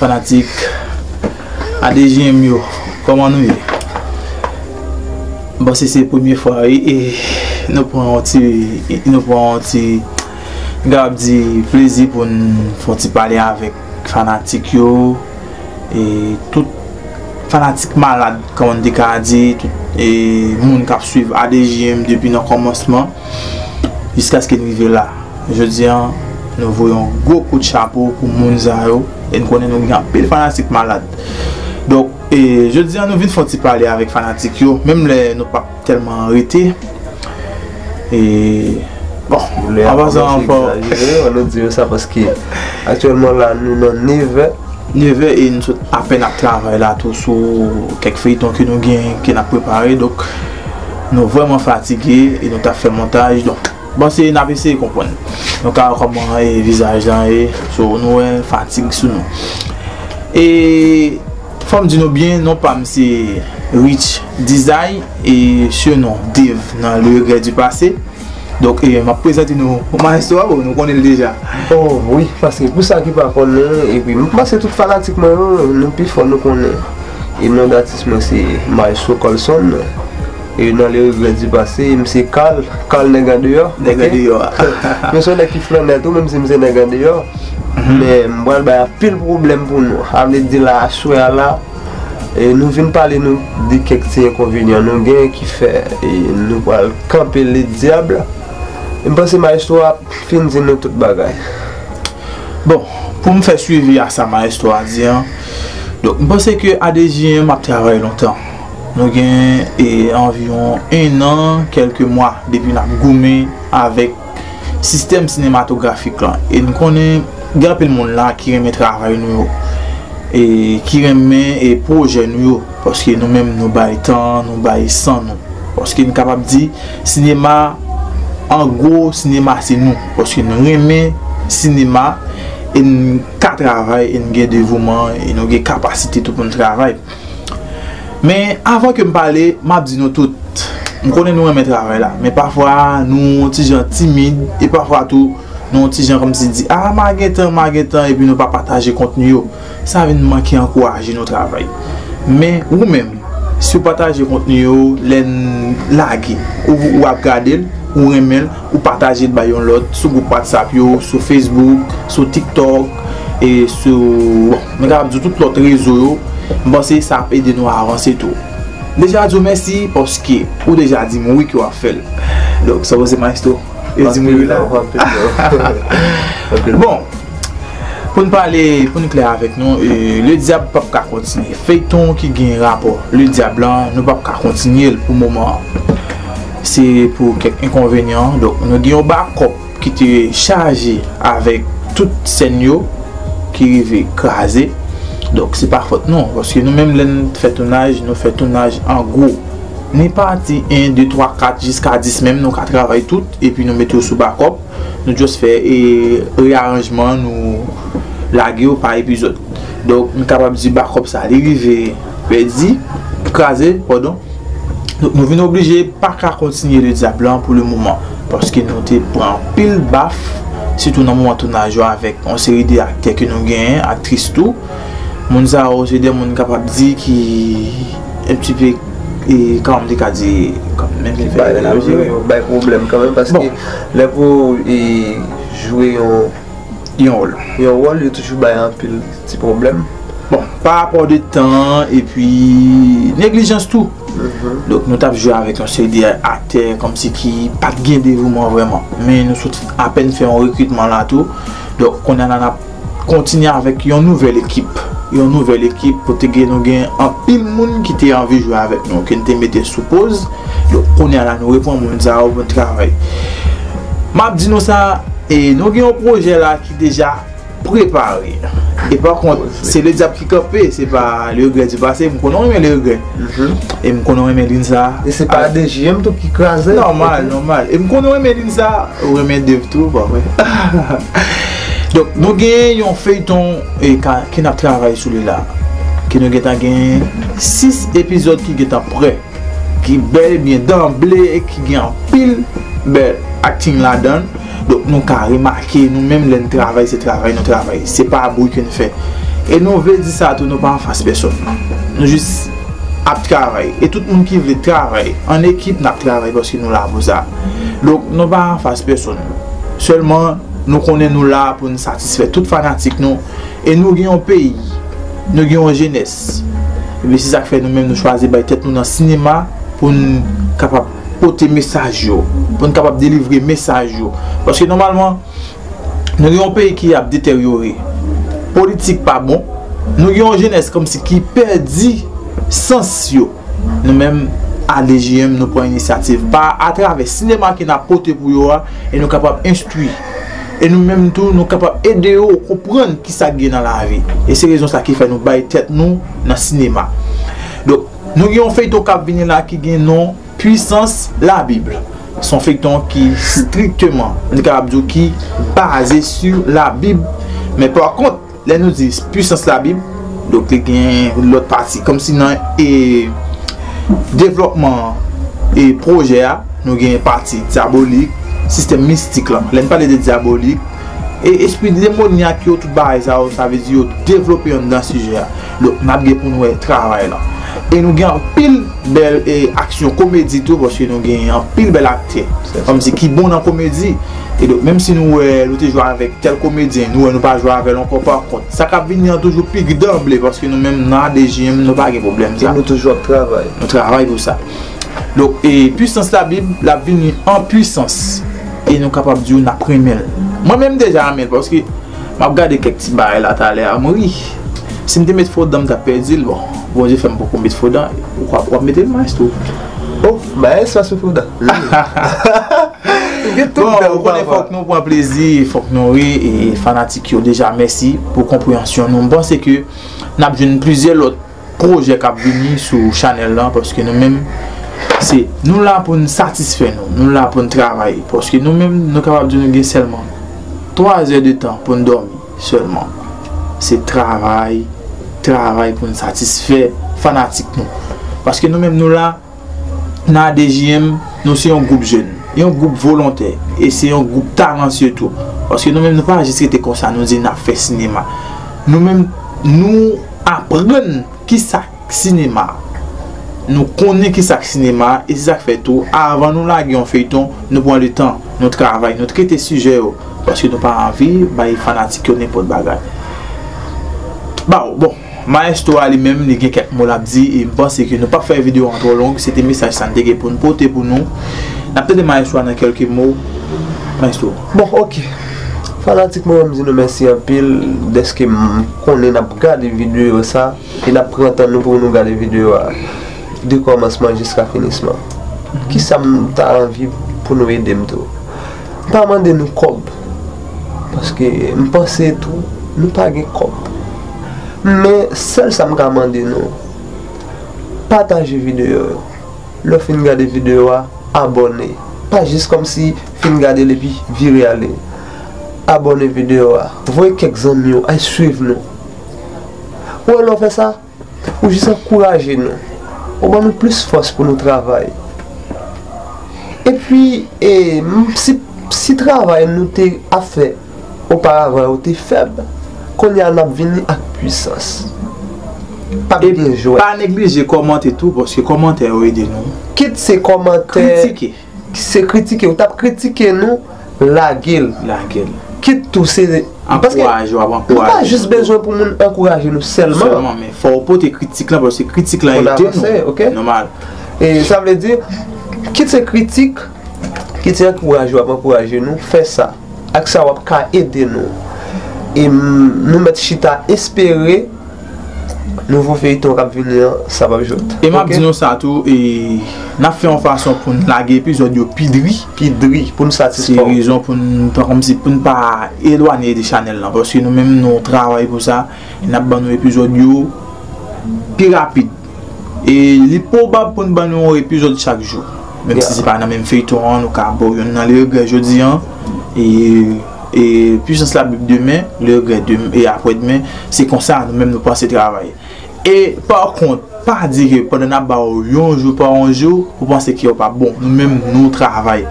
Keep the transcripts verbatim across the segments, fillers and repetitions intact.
Fanatik A D J M yo, kòman nou ye? Bon, se, se premye fwa, wi, e nou pran yon ti, nou pran yon ti, m kapab di, plezi pou n fè yon ti pale avèk fanatik yo, e tout fanatik malad, kòman n te ka di, tout, e moun k ap swiv A D J M depi nan kòmansman, jiskaske n rive la. Jodi a, nou voye yon gwo kout chapo pou moun sa yo, e n konnen nou gen anpil fanatik malad. Donk, e, jodi a, nou vin fè yon ti pale avèk fanatik yo, menm lè nou p ap tèlman rete. E, bon, an pasan, fò, ann nou di yo sa, paske aktyèlman la, nou nan nevè. Nevè, e n sot apèn ap travay la tou sou kèk feyton ke nou gen, ke n ap prepare. Donk, nou vrèman fatige e nou t ap fè montaj. Donk, bon, se n ap eseye konprann. Nou ka wè kòman, e, vizaj lan ye. So, nou wè fatig sou nou. E fò m di nou byen, non pa m se Rich Dizay e surnom Dave nan Le Regret du Passé. Donk, e, m ap prezante nou Maestro a, bon, nou konnen l deja. Oh, wi, paske pou sa ki pa konnen, epi m panse tout fanatik mwen yo, nou pi fò nou konnen. E non datis mwen se Maestro Colson. E nan Le Regret du Passé, m se Carl, Carl nèg andeyò. Nèg andeyò a. Men se yon nèg ki flannè tou, menm si m se nèg andeyò. Men m pral bay anpil pwoblèm pou nou. Sa vle di la, aswè a la, e nou vin pale nou de kèk ti enkonvenyan nou gen ki fè, e nou pral kanpe Ledyab. E m panse Maestro ap fin di nou tout bagay. Bon, pou m fè swivi a sa Maestro a di an, donk, m panse ke A D J M ap travay lontan. Nou gen, e, anviwon en an, kèlke mwa depi n ap goumen avèk sistèm sinematografik lan. E n konnen gen anpil moun la ki renmen travay nou yo, e ki renmen, e, pwojè nou yo, paske nou menm nou bay tan, nou bay san nou. Paske n kapab di, sinema, an gwo, sinema se nou. Paske n renmen sinema, e n ka travay, e n gen devouman, e nou gen kapasite tou pou n travay. Men avan ke m pale, m ap di nou tout, m konnen nou renmen travay la, men pafwa nou yon ti jan timid, e pafwa tou nou yon ti jan kòmsi di, "Ah, m a gen tan, m a gen tan," epi nou pa pataje kontni yo. Sa vin manke ankouraje nou travay. Men ou menm, si w pataje kontni yo, lè n lage, ou, ou ap gade l, ou renmen l, ou pataje l bay yon lòt sou gwoup WhatsApp yo, sou Facebook, sou TikTok, e sou, bon, mwen kapab di tout lòt rezo yo, m panse sa ap ede nou avanse tou. Deja di w mèsi paske ou deja di m wi ke w ap fè l. Donk, sa w panse, Maestro? Yo di m wi la. Anpil love, anpil love. Bon, pou n pale, pou n klè avèk nou, e, Ledyab p ap ka kontinye. Feyton ki gen rapò Ledyab lan, nou p ap ka kontinye l pou moman an. Se pou kèk enkonvenyan. Donk, nou gen yon bakòp ki te chaje avèk tout sèn yo ki rive kraze. Donk, se pa fòt nou, paske nou menm lè n fè tounaj, nou fè tounaj an gwo. Ni pati en, de, twa, kat, jiska dis menm, nou ka travay tout, epi nou mete yo sou bakòp. Nou just fè, e, reyaranjman, nou lage yo pa epizòd. Donk, nou kapab di bakòp sa, li rive pèdi, kraze, padon. Donk, nou vin oblije pa ka kontinye Ledyab lan pou le moman, paske nou te pran anpil baf, sitou nan moman tounaj yo avèk yon seri de aktè ke nou genyen, aktris tou. Moun sa yo, se de moun kapab di ki un petit peu, e, kòman m te ka di, kòman menm ki fè bay, bay pwoblèm kanmenm, paske lè pou, e, jwe yon yon wòl. Yon wòl, yo toujou bay anpil ti pwoblèm. Bon, pa rapò de tan, epi neglijans tou. Donk, nou t ap jwe avèk yon seri de aktè kòmsi ki pa t gen devouman vrèman. Men nou sot apèn fè yon rekritman la tou. Donk, kounye a la, n ap kontinye avèk yon nouvèl ekip. Yon nouvèl ekip, kote gen, nou gen anpil moun ki te anvi jwe avèk nou, ke n te mete sou poz. Donk, kounye a la, nou reprann moun sa yo pou n travay. M ap di nou sa, e nou gen yon pwojè la ki deja prepare. E pa kont, se Ledyab ki kanpe, se pa Le Regret du Passé. M konnen w renmen Le Regret. E m konnen w renmen liy sa. E se pa A D J M tou ki kraze l? Nòmal, nòmal. E m konnen w renmen liy sa, ou renmen Dave tou, pa vre? Donk, nou gen yon feyton, e, ka, ke n ap travay sou li la. Ke nou gentan gen sis epizòd ki gentan prè. Ki bèl ebyen danble, ki gen anpil bèl acting ladan l. Donk, nou ka remake, nou menm, lè n travay, se travay nou travay. Se pa bri ke n fè. E nou vle di sa tou, nou pa anfas pèsonn. Nou jis ap travay. E tout moun ki vle travay an ekip, n ap travay paske nou la pou sa. Donk, nou pa anfas pèsonn. Sèlman, nou konnen nou la pou n satisfè tout fanatik nou. E nou gen yon peyi, nou gen yon jenès. Epi se sa k fè nou menm nou chwazi bay tèt nou nan sinema pou n kapab pote mesaj yo, pou n kapab delivre mesaj yo. Paske nòmalman, nou gen yon peyi ki ap deteryore. Politik pa bon. Nou gen yon jenès kòmsi ki pèdi sans yo. Nou menm, A D J M, nou pran inisyativ pa atravè sinema ke n ap pote pou yo a, e nou kapab enstwi. E nou menm tou, nou kapab ede yo konprann kisa k gen nan lavi. E se rezon sa ki fè nou bay tèt nou nan sinema. Donk, nou gen yon feyton k ap vini la ki gen non Puissance la Bible. Se yon feyton ki strikteman, nou kapab di w, ki baze sou Labib. Men pa kont, lè nou di Puissance la Bible, donk li gen lòt pati. Kòmsi nan e, devlòpman e pwojè a, nou gen pati dyabolik, sistèm mistik lan. Lè n pale de dyabolik, e espri demonyak yo, tout bagay sa yo, sa vle di yo devlope anndan sijè a. Donk, n ap gen pou n wè travay lan. E nou gen anpil bèl e aksyon komedi tou, paske nou gen anpil bèl aktè. Kòmsi ki bon nan komedi. E donk, menm si nou wè, nou te jwe avèk tèl komedyen, nou wè nou pa jwe avè l ankò, pa kont, sa k ap vini an toujou pi danble, paske nou menm nan A D J M, nou pa gen pwoblèm sa. E nou toujou ap travay. Nou travay pou sa. Donk, e Puissance la Bible, l ap vini an pwisans. E nou kapab di w n ap renmen l. Mwen menm deja renmen l, paske m ap gade kèk ti bagay la talè a, m ri. Si m te met fo dan, m t ap pèdi l. Bon, Bondye fè m poko met fo dan. W ap, w ap mete l, maestro? Oh, maestro sou fo dan. Bon, ou konnen, fòk nou pran plezi, fòk nou ri, e fanatik yo deja mèsi pou konpreyansyon nou. M panse ke n ap jwenn plizyè lòt pwojè k ap vini sou chanèl lan, paske nou menm, se nou la pou n satisfè nou, nou la pou n travay, paske nou menm, nou kapab di nou gen sèlman twa zè de tan pou n dòmi sèlman. Se travay, travay pou n satisfè fanatik nou. Paske nou menm, nou la, nan A D J M, nou se yon gwoup jèn, yon gwoup volontè, e se yon gwoup talansye tou. Paske nou menm, nou pa jis rete konsa, nou di n ap fè sinema. Nou menm, nou aprann kisa k sinema. Nou konnen kisa k sinema, e se sa k fè tou, avan nou lage yon feyton, nou pran letan, nou travay, nou trete sijè yo, paske nou pa anvi bay fanatik yo nenpòt bagay. Baw, bon, maestro a li menm, li gen kèk mo l ap di, e m panse ke nou p ap fè videyo an twò long, se te mesaj sa n te gen pou n pote pou nou. N ap tande maestro a nan kèlke mo. Maestro. Bon, ok. Fanatik mwen, m di nou mèsi anpil dèske m konnen n ap gade videyo sa. E n ap pran tan nou pou nou gade videyo a de kòmansman jiska finisman. Kisa m ta anvi pou nou ede m tou? M pa mande nou kòb, paske m panse tou, nou pa gen kòb. Men, sèl sa m ka mande nou, pataje videyo yo. Lè w fin gade videyo a, abòne. Pa jis kòmsi fin gade l epi vire ale. Abòne videyo a. Voye kèk zanmi w, al swiv nou. Ou wè lè w fè sa, ou jis ankouraje nou. Ou ban nou plis fòs pou nou travay. Epi, e, m, si, si travay nou te ap fè oparavan yo te fèb, kounye a n ap vini ak pwisans. P ap gen jwèt. E pa neglije kòmante tou, paske kòmantè yo ede nou. Kit se kòmantè, kritike. Se kritike, ou t ap kritike nou, lage l. Lage l. Kit tou se, paske ankouraje, w ap ankouraje nou. Nou pa jis bezwen pou moun ankouraje nou sèlman. Sèlman, men fò w pote kritik lan, paske kritik lan ede nou. Pou n avanse, ok? Nòmal. E sa vle di, kit se kritik, kit se ankouraje, w ap ankouraje nou, fè sa. Ak sa w ap ka ede nou. E m, nou mèt chita espere nouvo feyton k ap vini an, sa p ap jwèt. E m ap di nou sa tou, e n ap fè yon fason pou n lage epizòd yo pi dri. Pi dri, pou n satisfè w. Se rezon pou n, pa kòmsi pou n pa elwanye de chanèl lan, paske nou menm nou travay pou sa, e n ap ban nou epizòd yo pi rapid. E li pwobab pou n ban nou yon epizòd chak jou. Menm si se pa nan menm feyton an, nou ka ba w yonn nan Le Regret jodi an, e, e Puissance la Bible demen, Le Regret demen, e aprè demen, se konsa nou menm nou panse travay. E pa kont, pa di ke pandan n ap ba w yon jou pa yon jou, ou panse ke yo p ap bon. Nou menm, nou travay.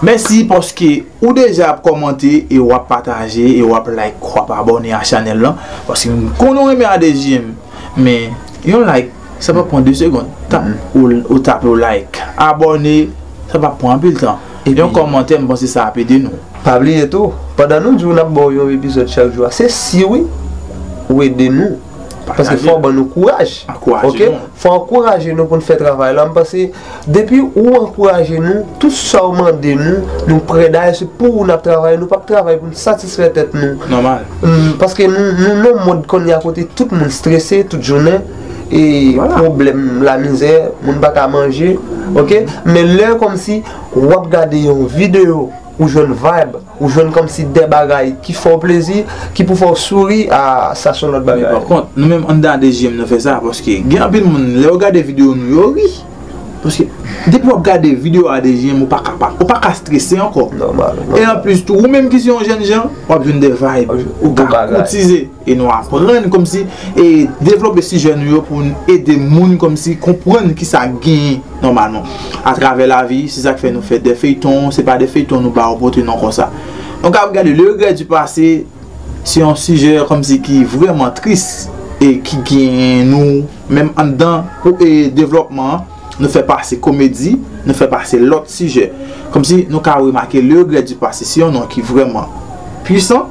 Mèsi paske ou deja ap kòmante e w ap pataje e w ap like, w ap abòne a chanèl lan. Paske m konnen w renmen A D J M, men yon like, sa p ap pran de segonn. Tap, ou, ou tape w like. Abòne, sa p ap pran anpil tan. Epi yon kòmantè, m panse sa ap ede nou. Pa bliye tou, pandan nou di w n ap ba w yon epizòd chak jou a, se si wi, ou ede nou. Paske fò w ban nou kouraj. Ankouraje nou. Fò w ankouraje nou pou n fè travay la. M panse, depi ou ankouraje nou, tout sa w mande nou, nou prè. Dayè, se pou ou n ap travay. Nou p ap travay pou n satisfè tèt nou. Nòmal. Mm, paske nou, nou nan yon mond kounye a kote tout moun strese, tout jounen, e pwoblèm lamizè, moun pa ka manje, oke? Men lè kòmsi w ap gade yon videyo, ou jwenn vibe, ou jwenn kòmsi de bagay ki fè w plezi, ki pou fè w souri, a, sa se yon lòt bagay. Men pa kont, nou menm anndan A D J M nou fè sa, paske gen anpil moun, lè yo gade videyo nou, yo ri. Paske depi w ap gade videyo A D J M, ou pa ka pa, ou pa ka strese ankò. Nòmal. E anplis tou, ou menm ki se yon jènjan, w ap jwenn de vibe, ou ka koutize. E nou aprann kòmsi e devlope sijè nou yo pou n ede moun kòmsi konprann kisa k genyen nòmalman atravè lavi. Se sa k fè nou fè de feyton, se pa de feyton nou ba w pote non konsa. Donk, ap gade Le Regret du Passé, se yon sijè kòmsi ki vrèman tris e ki genyen nou menm anndan pou, e, devlòpman an. Nou fè pase komedi, nou fè pase lòt sijè. Kòmsi nou ka remake Le Regret du Passé, se yon non ki vrèman pwisan,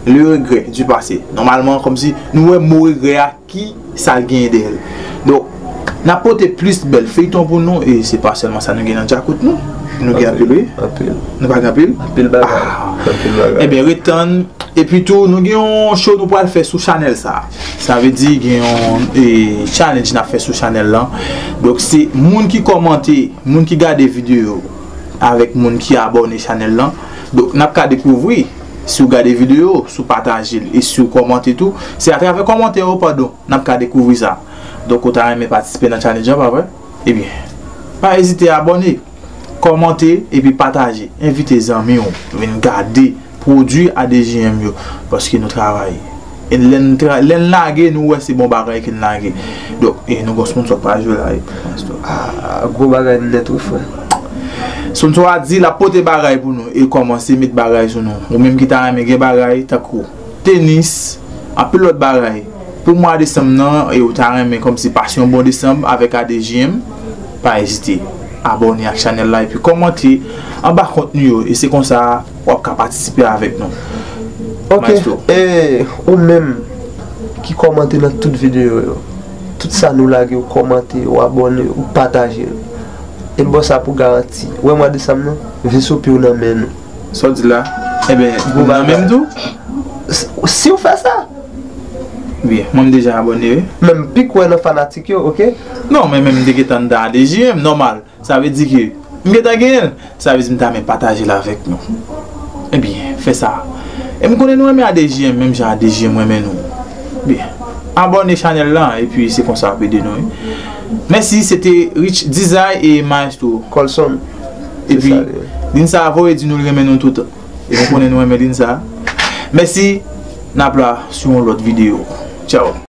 Le Regret du Passé. Nòmalman, kòmsi nou wè mo regrè a, ki sa l genyen dèyè l. Donk, n ap pote plis bèl feyton pou nou, e se pa sèlman sa nou gen nan djakout nou. Nou gen anpil, wi. Anpil. Nou pa gen anpil? Anpil bagay. Ah. Anpil bagay. Ebyen, ret tann. Epi tou, nou gen yon show nou pral fè sou chanèl sa. Sa vle di gen yon, e, challenge n ap fè sou chanèl lan. Donk, se moun ki kòmante, moun ki gade videyo, avèk moun ki abòne chanèl lan. Donk, n ap ka dekouvri si w gade videyo, si w pataje l e si w kòmante tou. Se atravè kòmantè yo, padon, n ap ka dekouvri sa. Donk, ou ta renmen patisipe nan challenge lan, pa vre? Ebyen, pa ezite abòne, kòmante epi pataje. Envite zanmi w vin gade pwodui A D J M yo, paske nou travay. E lè n tra-, lè n lage, nou wè se bon bagay ke n lage. Donk, e nou gon sponsor k pral jwe la, e, Maestro. Ah, gwo bagay nèt, wi, frè. Sponsor a di l ap pote bagay pou nou e kòmanse met bagay sou nou. Ou menm ki ta renmen gen bagay, tankou tenis, anpil lòt bagay. Pou mwa desanm nan, e ou ta renmen kòmsi pase yon bon desanm avèk A D J M, pa ezite abòne ak chanèl la epi kòmante anba kontni yo, e se konsa w ap ka patisipe avèk nou. Ok, Maestro. E ou menm ki kòmante nan tout videyo yo, tout sa nou lage, ou kòmante, ou abòne, ou pataje l. E m ba w sa pou garanti. Ou wè mwa desanm nan, V S O P w nan men nou. Sa w di la? Ebyen, gwo bagay. Nan menm tou? Si, si w fè sa. Byen, mwen m deja abòne, wi. Men m pik wè nan fanatik yo, ok? Non, men, men m te gentan anndan A D J M, nòmal. Sa vle di ke m gentan genyen l. Sa vle di m ta renmen pataje l avèk nou. Ebyen, fè sa. E m konnen nou renmen A D J M, menm jan A D J M renmen nou. Byen, abòne chanèl la, epi se konsa w ap ede nou, wi. Mèsi, se te Rich Dizay e Maestro Colson. Epi, Linsa voye di nou l renmen nou tout. E nou konnen nou renmen Linsa. Mèsi, n ap la sou yon lòt videyo. Tchaw.